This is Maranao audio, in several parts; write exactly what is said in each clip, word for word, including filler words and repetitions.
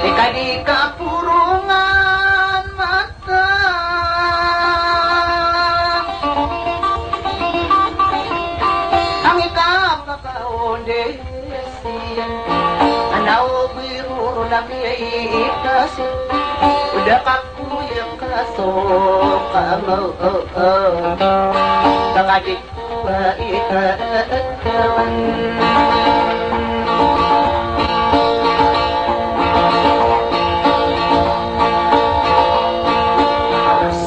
Di ka di kaporongan mata. Angka pakaonde siya. Ana o biro ron a miyaitas. O da ka kuya ka so ka mo. Baka di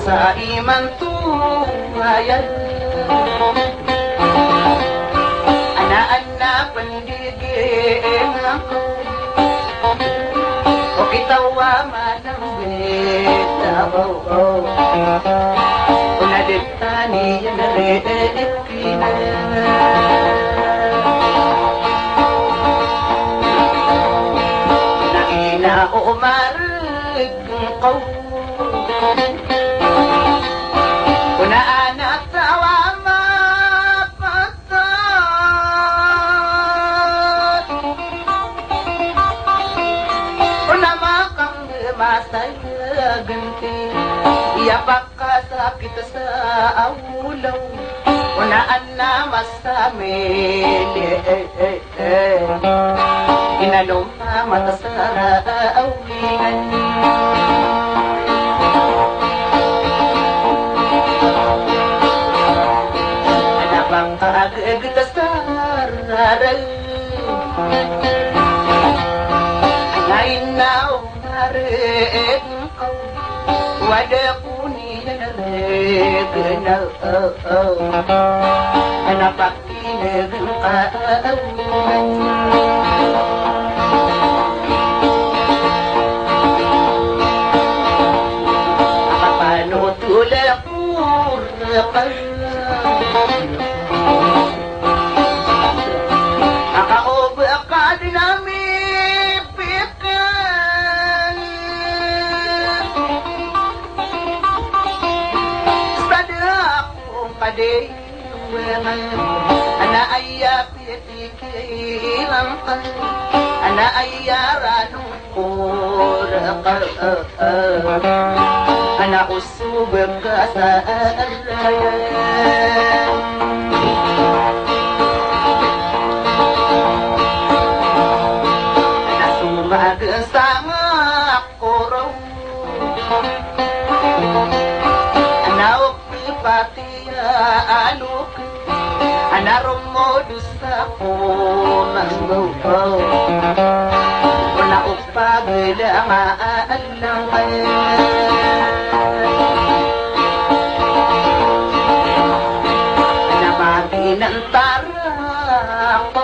Sa imanto aya, ana, ana pn di giyangkoto. O kitaw a manambit a baw, o na di tano iyan rk. Na ina o marg ko. O na ana taw a mapatat. O na makang masa a genti. Iya pak Kasakit sa awlaw, o na ana masamit, eh, eh, eh. Inaloma mata sa awingan. Ana pangkagagtas sa rarag. Ana inaw marig. Wada ko niyan a regna, ana pakinegn ka a awingan. Papanotol ako rka. Aka o ba ka dn a mipikir. Sa da ako padiwengan, ana aya pipikiran ka, ana aya ranong ko rka. Ana o so ba ka sa raya. Ana so maga sa nga koro. Ana o pipati ya alok. Ana romod o sako mambo. Ana o pagdama a langay. Na maginantar ako.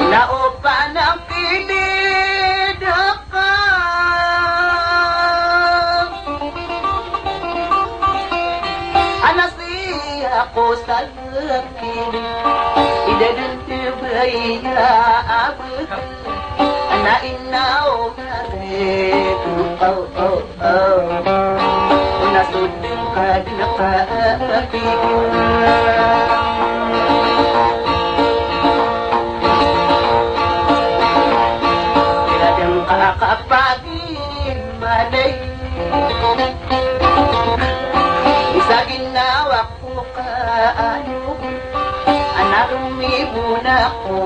Na o panangkilid ka. Ana siya Ako sa laki, i da dn tbaya a bgl, ana ina o mare, o, o, o. Ona so dn ka dn kapikir. Ira dn ka kapagimbalay. Isa ginawa ko ka ano, ana romibon ako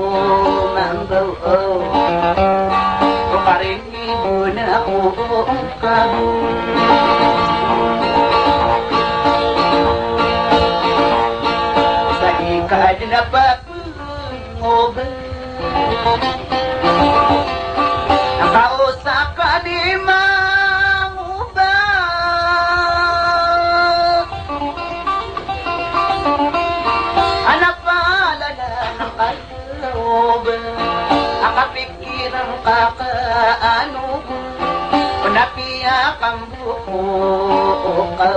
mambo, o karimibon ako ka. Sa di ka dn a papangoba, na kaosakan i mangoba. Ana palala na kaloba, a kapikiran ka ka ano, o na piyakambo ko ka,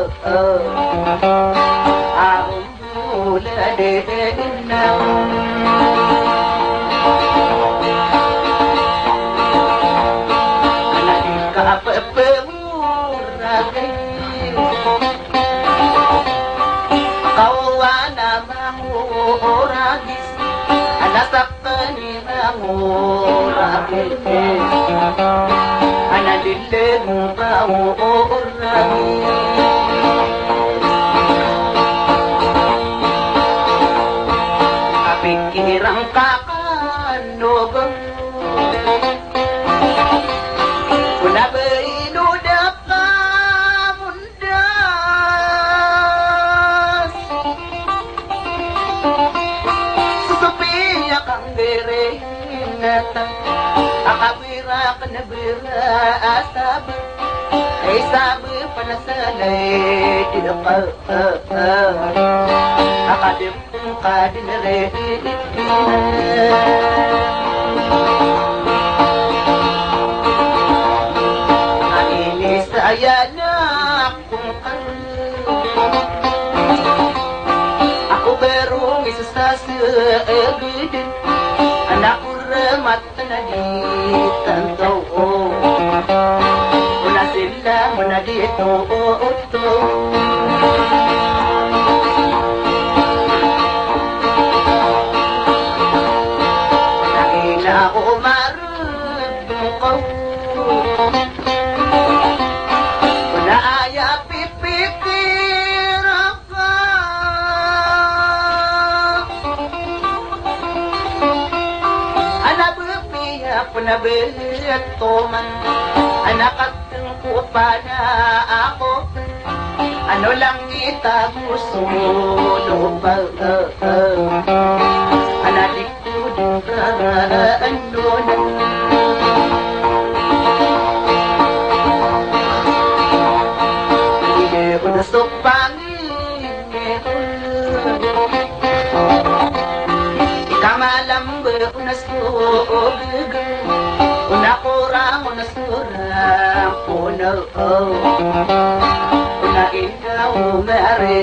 a Wala dn ako. Ana di ka pphangoragis. Kaowa na mangoragis. Ana sakn i mangoragis. Ana di lgn ka o oragis. Kapikiran ka kano ba, o na ba ino da ka mondas. Sosopiya ka nggirinatan, a kabi rakn bira a sabap, ay sabap a na salay di ka, a kadm ka dn ri. Ay ini saya na Ako ba roo misasagad, ana ko ramat na di tanto. O na sila mo na di to. Na ina o marudong ko. O na aya pipikir Ana bpiya pn a btoman, ana katngkopan ako, ano langit ago so lopa, ana di ko dn karaan on. Di ko dn so pang Ikamalam ba o na so gg, o na korang o na so rang o na, o na ina o mare.